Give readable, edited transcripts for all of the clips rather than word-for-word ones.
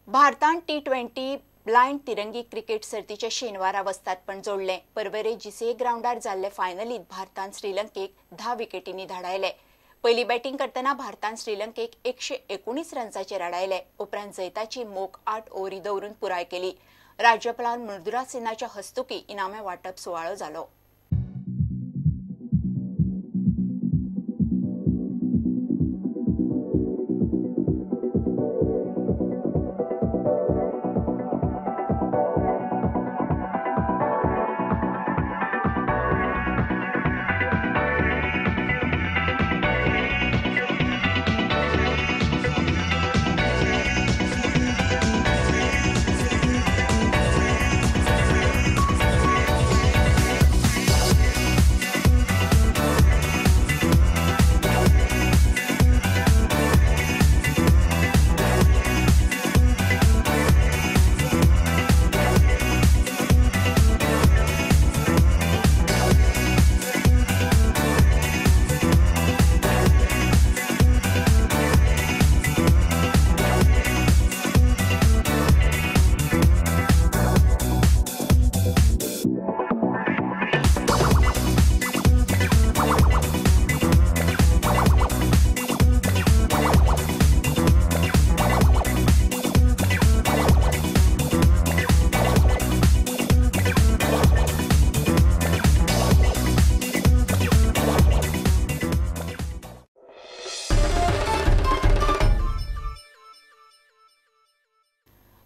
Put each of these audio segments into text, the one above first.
भारतान T20 blind तिरंगी cricket सर्तीचे शेनवारा वस्तादपण जोडलें. परवरे जीसीए ग्रावंडार जाल्ले फायनलीत भारतान श्रीलंकेक 10 विकेटींनी धाडायले. पयली बॅटिंग करतना भारतान श्रीलंकेक 119 रन्साचेर आडायले. उपरांत जैताची मोख 8 ओव्हरी दवरून पुराय केली. राज्यपालान मृदुला सिन्हाच्या हस्तुकी इनामां वांटप सुवाळो जालो.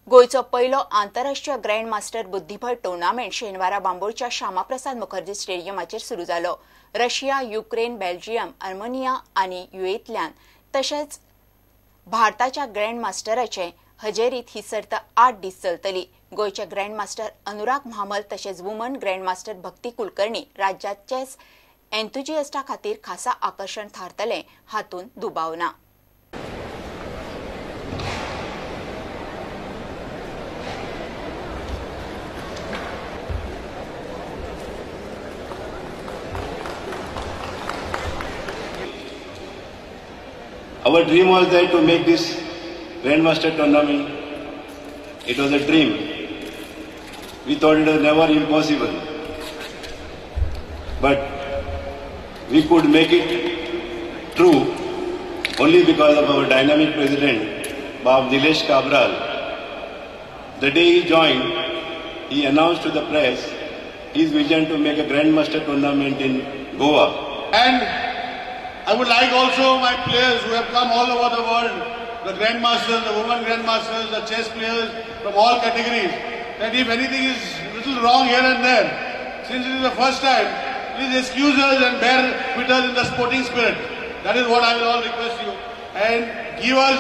गोंयचो पयलो आंतरराष्ट्रीय ग्रँड मास्टर बुद्धिबळ टुर्नामेंट शेनवारा बांबोळच्या श्यामाप्रसाद मुखर्जी स्टेडियमाचेर सुरू जालो. रशिया, युक्रेन, बेल्जियम, आर्मेनिया आनी युएतल्यान तशेंच भारताच्या ग्रँड मास्टराचे हजेरीत ही सर्त 8 दीस चलतली. गोंयचे ग्रँड मास्टर अनुराग म्हामल तशेंच woman grand master Bhakti Kulkarni राज्याचेच एन्थुजिएस्टा खातीर खासा आकर्शण थारतलें हातूंत दुबाव ना. Our dream was there to make this Grandmaster tournament. It was a dream. We thought it was never impossible. But we could make it true only because of our dynamic president, Bob Nilesh Cabral. The day he joined, he announced to the press his vision to make a Grandmaster tournament in Goa. And I would like also my players who have come all over the world, the grandmasters, the women grandmasters, the chess players from all categories, that if anything is little wrong here and there, since it is the first time, please excuse us and bear with us in the sporting spirit. That is what I will all request you. And give us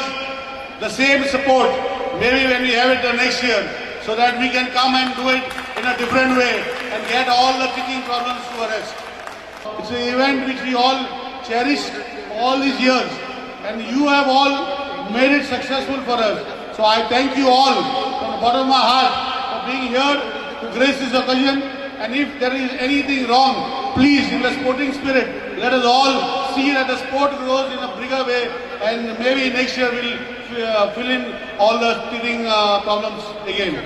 the same support, maybe when we have it the next year, so that we can come and do it in a different way and get all the teething problems to a rest. It's an event which we all cherished all these years, and you have all made it successful for us. So I thank you all from the bottom of my heart for being here to grace this occasion. And if there is anything wrong, please, in the sporting spirit, let us all see that the sport grows in a bigger way, and maybe next year we'll fill in all the teething problems again.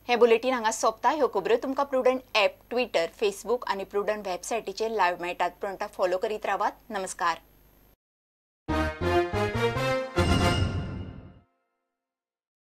हे bulletin हांगा सोंपता. ह्यो खबरो तुमकां prudent app, Twitter, Facebook आनी prudent वेबसायटीचेर live मेळटात. प्रुडंटाक follow करीत रावात. नमस्कार.